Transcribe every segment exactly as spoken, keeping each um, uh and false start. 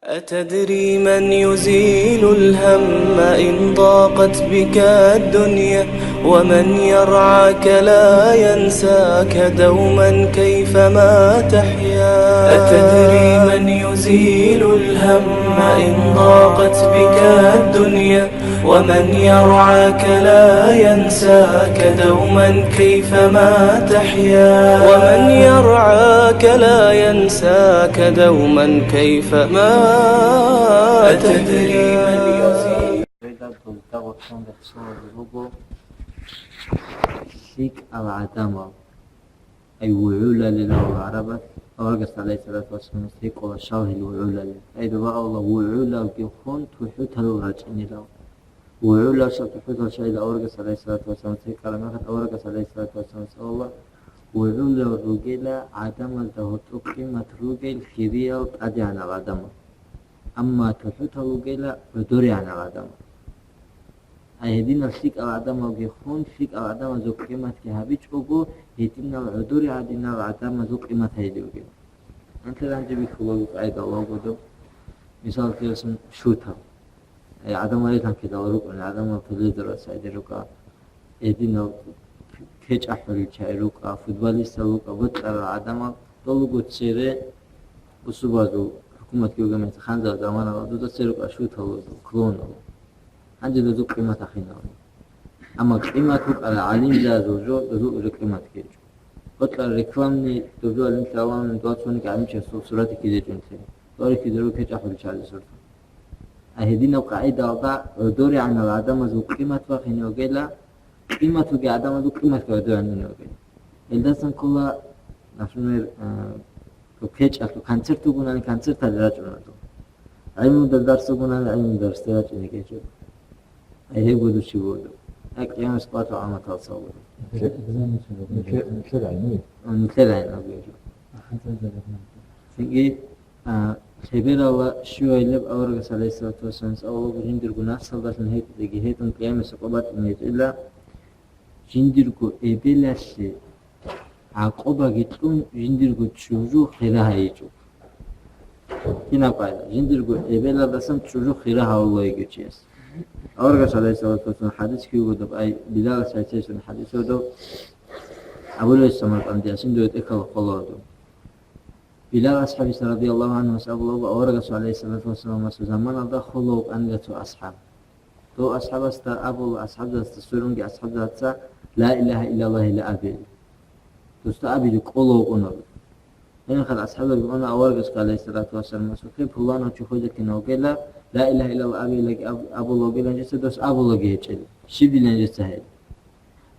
أتدري من يزيل الهم إن ضاقت بك الدنيا؟ ومن يرعاك لا ينساك دوما كيفما تحيا. أتدري من يزيل الهم إن ضاقت بك الدنيا؟ ومن يرعاك لا ينساك دوما كيفما تحيا. ومن يرعاك لا ينساك دوما كيفما تحيا. أتدري من يزيل؟ Гьелда дулда гъоркьан рехсолазе руго лъикӀал гӀадамал. Ай вугӀулалилал гӀарабат, аварагас гӀалайхиссалату вассаламас гьикъула щал гьел вугӀулалил. Ай дуба авла вугӀулалги хун тухӀуталул рачӀинилал. ВугӀулал ша тухӀутал шайила аварагас гӀалайхиссалату вассаламас гьикъараб мехалъ, аварагас гӀалайхиссалату вассаламас авла вугӀулал ругела гӀадамазда гьоркьоб къимат ругел хириял тӀадегӀанал гӀадамал. Амма тухӀутал ругела гӀодорегӀанал гӀадамал. Ай гьединал лъикӀал гӀадамалги хун, лъикӀал гӀадамазул къиматги гьабичӀого, гьединал гӀодорегӀадинал гӀадамазул къимат гьайилевги. Анкьила гьанже бихьуларо къайда Аллагьгодаб, мисал ккеласан, шуртал. Ай гӀадамал релъанккидал рукӀуна, гӀадамал телевизоралъ гьайде рукӀа, гьединал кечӀахӀулел чагӀи рукӀа, футболистал рукӀа, бокьарал гӀадамал, долго цере бусурбазул хӀукуматги бугеб мехалъ ханзал заманалда дуда цере рукӀа шуртал, клоунал. Гьанже дозул къимат ахинал. Амма къимат букӀарал гӀалимзабазул жо, дозул уже къимат гьечӀо. Бокьарал рекламный дозул гӀалимлъи авалан дова цониги гӀалимчиясул сурат рихьизечӀунлъи, дова рихьизе руго кечӀахӀулел чагӀазул сурат. А гьединаб къагӀидалда гӀодорегӀанал гӀадамазул къимат бахине бугела, къимат бугел гӀадамазул къиматги гӀодорегӀан бугел. Гьелдасан ккола, например, а, Цо кечӀалъул концерт бугонани, концерталде рачӀуна дов. ГӀилмуда дарс бугонани, гӀилмуда дарсде рачӀине кӀечӀо. Ай гьебго дов чи вуго. Ай къиямас къватӀа гӀаматал цавуро. Нилъер, нилъер гӀилму? А, нилъер гӀилму гьечӀо. Цинги, а, лъеберала щивайлеб аварагас, гӀалайхиссалату вассалам, цӀалулаго жиндирго наслалдалъун гьетӀиги гьетӀун къиямасеб къо батӀине гьечӀила. Жиндирго эбелалъе гӀакъубаги кьун, жиндирго чӀужу хира гьайичӀо. Кинаб къайда? Жиндирго эбелалдасан чӀужу хира гьавулев йиго чияс. Аварагас, гӀалайхиссалату вассалам, хадис кивгодаб, ай, Билалас гьайсейсун хадис гьодов, абулев Самаркъандиясин дой тӀехьалда холодов. Билал асхӀабица радияллагьу гӀанхуяс абулаго, аварагасул гӀалайхиссалату вассаламасул заманалда холев вукӀанила цо асхӀаб. Дов асхӀабасда абула, асхӀабзабазда сверунги асхӀабзабаца ла илагьа иллаллагьила абе. Досда абизе кӀолев вукӀунареб. Гьебмехалъ асхӀабзабиги уна аварагасухъе, гӀалайхиссалату вассаламасухъе, пуланав чи хвезеккине вугила, ла илагьа иллаллагь абейилаги аб-, абула вугилан жеца, дос абулаги гьечӀила. Щибдилан жеца гьел?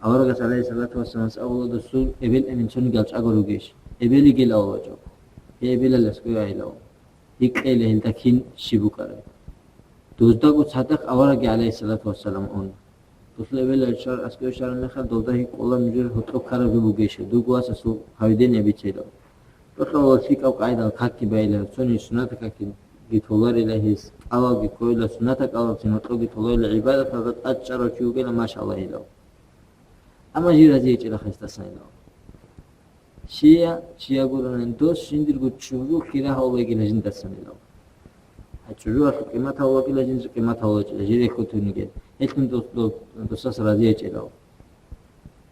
Аварагас, гӀалайхиссалату вассаламас, абула досул эбел-эмен цонигиял чӀаго ругищ? Эбел йигила авачӀо. Гье, эбелалъ аскӀове айилав. Гьикъейила гьелда кин щиб букӀараб. Доздаго цадахъ аварагги, гӀалайхиссалату вассалам, уна. Досул эбелалъ щвар-, аскӀове щвараб мехалъ, долда гьикъула нужер гьоркьоб ккараб жо бугищ, дурго васасул поведение бицейилан. Досул лъикӀаб къайдал какги байила, цони суннатал какги толарила гьес, кӀалалги ккойила, суннатал кӀалалцин гьоркьобги толарила, гӀибадаталда тӀад чӀарав чи вугила, машаллагь, илав. Амма жий рази гьечӀила гьесдасайилан. Щия, чия гуронани, дос жиндирго чӀужу хира гьавулагила жиндасанилан. А чӀужуялъул къимат гьавулагила жиндир къимат гьавулачӀила, жире хутунигел. Гьелъун дос-, дос-, досас рази гьечӀилан.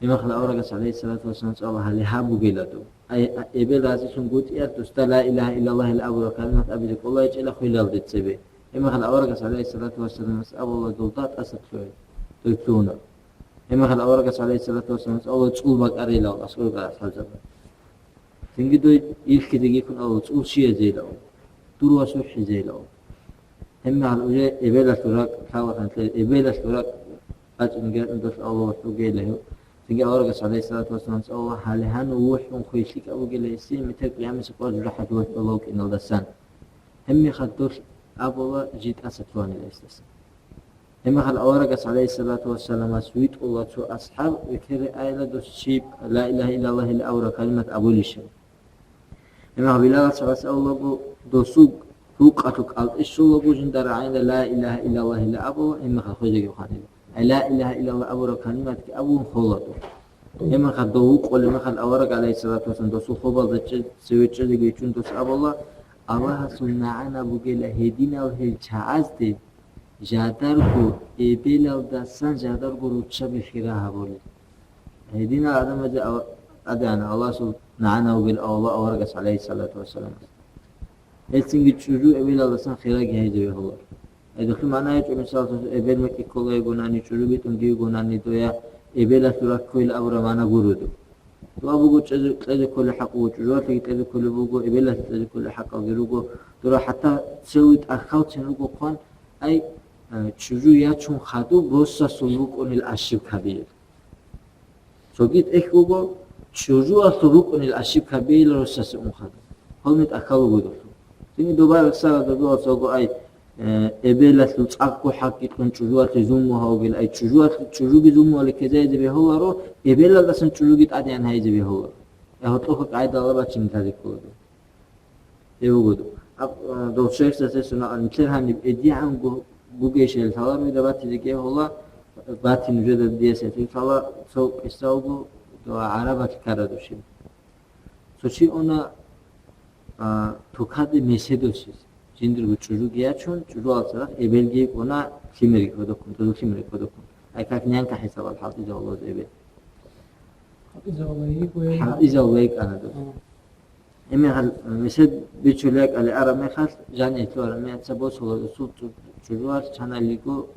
Имахъла аварагас, гӀалайхиссалату вассалам, цӀала гьале гьаб бугила доб. Ай, а, эбел разилъунгутӀиялъ досда ла илагьа иллаллагьила абураб калимат абизе кӀолайчӀила хвелалде цебе. Имахъла аварагас, гӀалайхиссалату вассаламас, абула долда тӀаса лъугӀин, дой лъугьуна. Гьебмехалъ аварагас, гӀалайхиссалату вассалам, цӀалула цӀул бакӀарилал аскӀор ккарал асхӀабзаби. Цинги дой ирхьизеги ккун абула, цӀул щиязейилан, дур вас вихьизейилан. Гьебмехалъ уже эбелалъул ракӀ, лъала ханлъи, эбелалъул ракӀ бачӀинги гьатӀан долъ Аллагь вухь бугейила гьев. Цинги аварагас, гӀалайхиссалату вассалам, цӀалула гьале гьанив вухьун хвей лъикӀаб бугила гьесие, метер къиямасеб къоялъ жужахӀалъ вухь Аллагь вукӀиналдасан. Гьебмехалъ долъ абула жий тӀаса лъугьанила гьесдасан. Гьебмехалъ аварагас, гӀалайхиссалату вассаламас, витӀула цо асхӀаб, векере айила дос щиб ла илагьа иллаллагьила абураб калимат абулищал. Гьебмехалъ Билалас гьалас абулаго, досул рукъалъул кӀалтӀи щолаго жинда рагӀайила ла илагьа иллаллагьила абула, гьебмехалъ хвезеги хванила. Ай ла илагьа иллаллагь абураб калиматги абун хола дов. Гьебмехалъ дов вукъулеб мехалъ авараг, гӀалайхиссалату вассалам, досул хобалда чӀе-, цеве чӀезеги виччун дос абула, Аллагьасул нагӀана бугела гьединал гьел чагӀазде жадарго эбелалдасан жадарго руччаби хира гьабулел. Гьединал гӀадамазе Ал-, ТӀадегӀан Аллагьасул нагӀана вугел авла аварагас, гӀалайгьиссалату вассаламас. Гьелцинги чӀужу эбелалдасан хираги гьайзе бегьулар. Гьедухъе магӀна гьечӀо, мисал, эбел мекъи ккола йигонани, чӀужу битӀун гийигонани, доя эбелалъул раккойил абураб магӀна гуро доб. Дуа буго чӀезе, кьезе кколеб хӀакъ буго, чӀужуялъеги кьезе кколеб буго, эбелалъе кьезе кколеб хӀакъалги руго. Дура хӀатта цеве тӀахьалцин руго хъван, ай, э, чӀужу ячун хадуб росасул рукӀунел ошибкаби. Цоги тӀехь буго, чӀужуялъул рукӀунел ошибкабийила росасе ун хадуб. Гьалмет ахьал вуго долъул. Цинги доба рехсараб додуал цого ай, э, эбелалъул цӀакъго хӀакъги кьун чӀужуялъе зулму гьавгел, ай чӀужуялъ-, чӀужуги зулмуялъе ккезайзе бегьуларо, эбелалдасан чӀужуги тӀадегӀан гьайзе бегьуларо. Я гьоркьохъа къайдала бачине лъазе ккола. Гьев вуго. Аб-, э, дов шайхзас гьесуна, нилъер гьаниб эдигӀанго бугейщинал лъаларо дида батизеги гьола, бати нужеда диас гьесул лъала цо кьисса вуго, дова гӀарабалъ ккарадушин. Цо чи уна, а, тукаде меседосиз. Жиндирго чӀужуги ячун, чӀужуялда цадахъ эбелги йикӀуна, лъимерги кодоккун, дозул лъимерги кодоккун. Ай как нянька хӀисабал хӀалтӀизавулаз эбел. ХӀалтӀизавулай йикӀуна. ХӀалтӀизавулай йикӀана доз. А. Гьебмехалъ, месед бичулеб бакӀалде араб мехалъ, жаниб лъугьараб мехалъ цо босула досул чӀу-, чӀужуялъ чанал йиго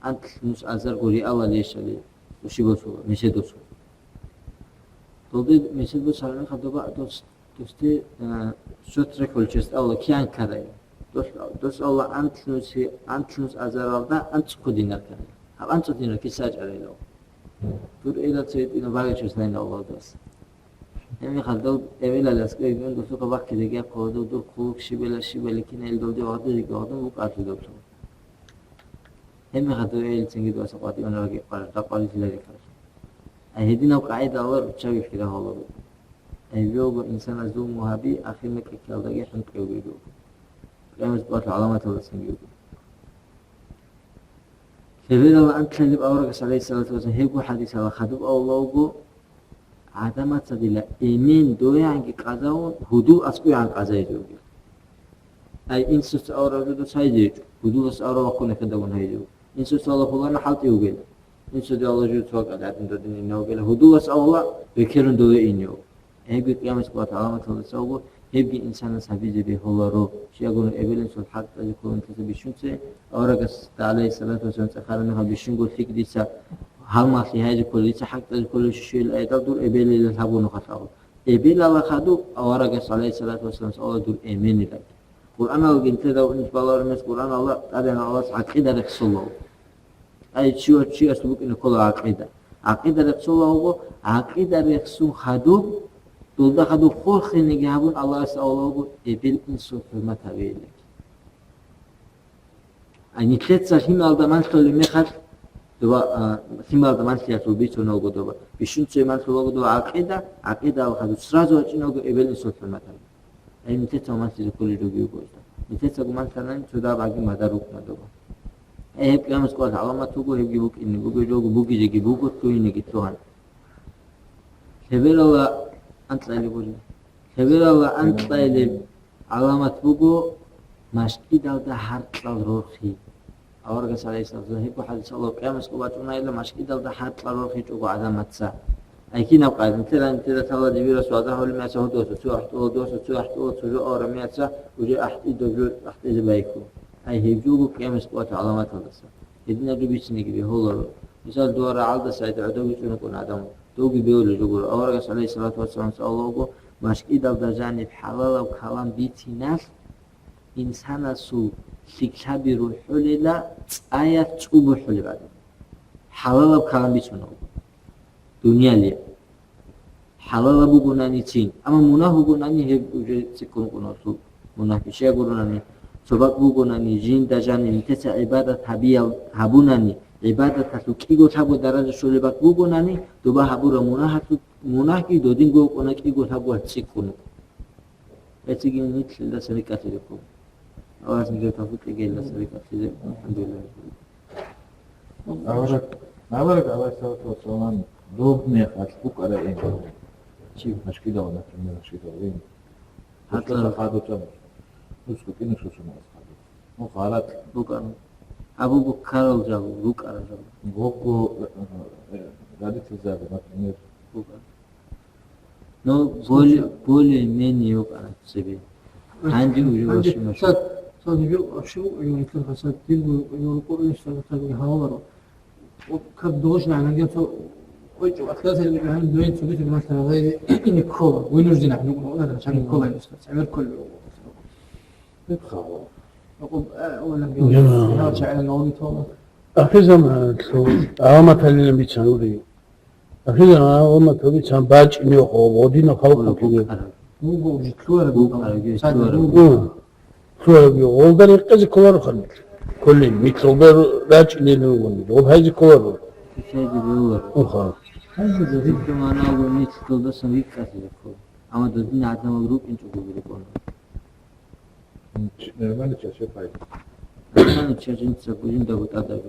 анлънус азарго риалал яшали, уши босула, месед босула. Долде месед босараб мехалъ доба дос-, досде, а, счёт рехулев чияс абула, кигӀан ккарай? Дос, дос абула, анлънусе-, анлънус азаралда анцӀго динар ккарай. Гьаб анцӀго динар киса чӀарайилан. Дур эбел цо гьитӀинаб багачӀо сайин Аллагьас. Гьебмехалъ дов эбелалъ аскӀове гьун досухъа бахъизеги ккола, дов дур хъулухъ щибила-щибали кинайилдалде вагъдизеги вагъдун букӀатлъи доблъун. Гьебмехалъ дов эбел цинги дов аса къватӀиван раги къварагь, къварилъи ларихъарал. Ай гьединаб къагӀида Аллагь руччаби хира гьавуларо. Ай виго инсанас зулму гьаби, ахир мекъи ккалдаги хӀинкъи бугеб буго. Къиямас къоялъ гӀаламаталдасанги буго. Лъеберала анлъилеб аварагас, гӀалайгьиссалату вассалам, гьебго хӀадисалда хадуб абулеб буго, гӀадамаца дила эмен доягӀанги къазавун, гьудул аскӀоягӀан къазайзе ругел. Ай инсуца авараг жо дос гьайзе гьечӀо, гьудулас авараг вахъун хӀедагун гьайзе вуго. Инсуца Аллагь пулана хӀалтӀи вугел. Инсуде Аллагь жо цо вакӀалде гӀадин додин инев вугел. Гьудулас Аллагь векерун дове инев. Гьебги къиямасеб къоялъ гӀаламаталдаса вуго, гьебги инсанас гьабизе бегьуларо. Щайгурелъул эбел-инсул хӀалтӀизе кколин лъица бищунце, аварагасда, гӀалайгьиссалату вассалам, цӀехараб мехалъ бищунго лъикӀ дица гьалмагълъи гьайзе кколел, дица хӀалтӀизе кколел щущуел айдал дур эбелилан гьабуна халкъ. Эбелалда хадуб аварагас, гӀалайгьиссалату вассалам, абула дур эменилан. Къуръаналги нилъеда унес балагьун мес Къуръаналда ТӀадегӀан Аллагьас гӀакъида рехсолев. Ай, чи ва чияс букӀине ккола гӀакъида. ГӀакъида рехсолев вуго, гӀакъида рехсон хадуб, долда хадуб хурхинеги гьабун Аллагьас абулеб буго, эбел-инсул хӀурмат гьабейилан. Ай, нилъеца лъималда малъулеб мехалъ, доба, а, лъималда малъиялъул бицунеб буго доба. Бищунцеве малъулеб буго доба гӀакъида, гӀакъидалда хадуб сразу вачӀинеб буго эбел-инсул хӀурмат гьабун. Гьеб нилъеца малъизе кколел ругел гьезда. Нилъецаго малъанани цо дагьабги мадар рукӀуна доба. Гьеб къиямасеб къоялъ гӀаламат буго, гьебги букӀине буго, жого бугизеги буго, лъугьинеги лъугьана. Лъеберала анкьабилеб буго. Лъеберала анкьабилеб гӀаламат буго, машкидалда гьаркьал рорхи. Аварагас, гӀалайгьиссалату вассалам, гьебго хӀадис Аллагь къиямасеб къо бачӀунайила машкидалда гьаркьал рорхичӀого гӀадамаца. Ай кинаб къайда, нилъеда, нилъеда лъала дибирас вагӀза гьабулеб мехалъ гьудулас цо ахӀтӀула, дудаса цо ахӀтӀула, цо жо авараб мехалъ уже ахӀтӀи, доб жо ахӀтӀизе байхьу. Ай гьеб жо буго къиямасеб къоялъ гӀаламаталдаса. Гьединаб жо бицинеги бегьуларо. Мисал, дова рагӀалдаса гӀодовги чӀун вукӀун гӀадамал. Довги бегьулел жо гуро. Аварагас, гӀалайгьиссалату вассалам, цӀалула вуго, машкидалда жаниб хӀалалаб калам бициналъ инсанасул лъикӀлъаби рухӀулила, цӀаялъ цӀу бухӀулеб гӀадин. ХӀалалаб калам бицуна вуго. Дуниялияб. ХӀалалаб бугонаницин. Амма мунагь бугонани, гьеб уже цӀикӀкӀун вукӀуна гьесул мунагь. Щай гуронани, цо бакӀ бугонани, жинда жаниб нилъеца гӀибадат гьабиял гьабунани, гӀибадаталъул кӀиго лъабго даража щолеб бакӀ бугонани, доба гьабураб мунагьалъул, мунагьги додинго вукӀуна кӀиго лъабго цӀикӀкӀун вукӀун. Гьесиги нилъ илдаса рикӀкӀалъизехъо. Аллагьас нижер тавфикъ кьеги илдаса рикӀкӀалъизе. АлхӀамдулиллагь. Авараг, авараг, гӀалайгьиссалату вассалам, доб мехалъ букӀарай ин. Чи? Машкидал, например, машкидал ин. ГьатӀара. ГьатӀара хадуб цӀа. Русскую кино шушумалас хадуб. Ну, гъарат. БукӀана. Абу буккарал жагьу, рукӀарал жагьу. Гъокъо, э, э, родительзаби, например. БукӀана. Ну, более, более-менее букӀана цебе. Гьанже уже вообще машин. Сад, сад уже вообще, уже вообще, сад, дин, уже, уже, уже, сад, сад, уже гьаваларо. Вот как должно, она где-то, ой, чё, отказали, говорит, ну, это, это, это, это, это, Никола, вынуждена, ну, ну, надо, начальник Никола, я сказал, Самир Коля. Никола. Ахирзаман, гӀаламат гьалилан бицан гури. Ахирзаман гӀаламат гьабичан бачӀинехъо, гъодина халкъ. Гъолда рекъезе кколаро хъалил. Кколин, микьулда рачӀинелин гъони. Гъоб гьайзе кколаро. Уха. Амма додин гӀадамал рукӀинчӀого рукӀуна. Нормально чача пай. Нормально чачинца гужин дагу тӀадаб.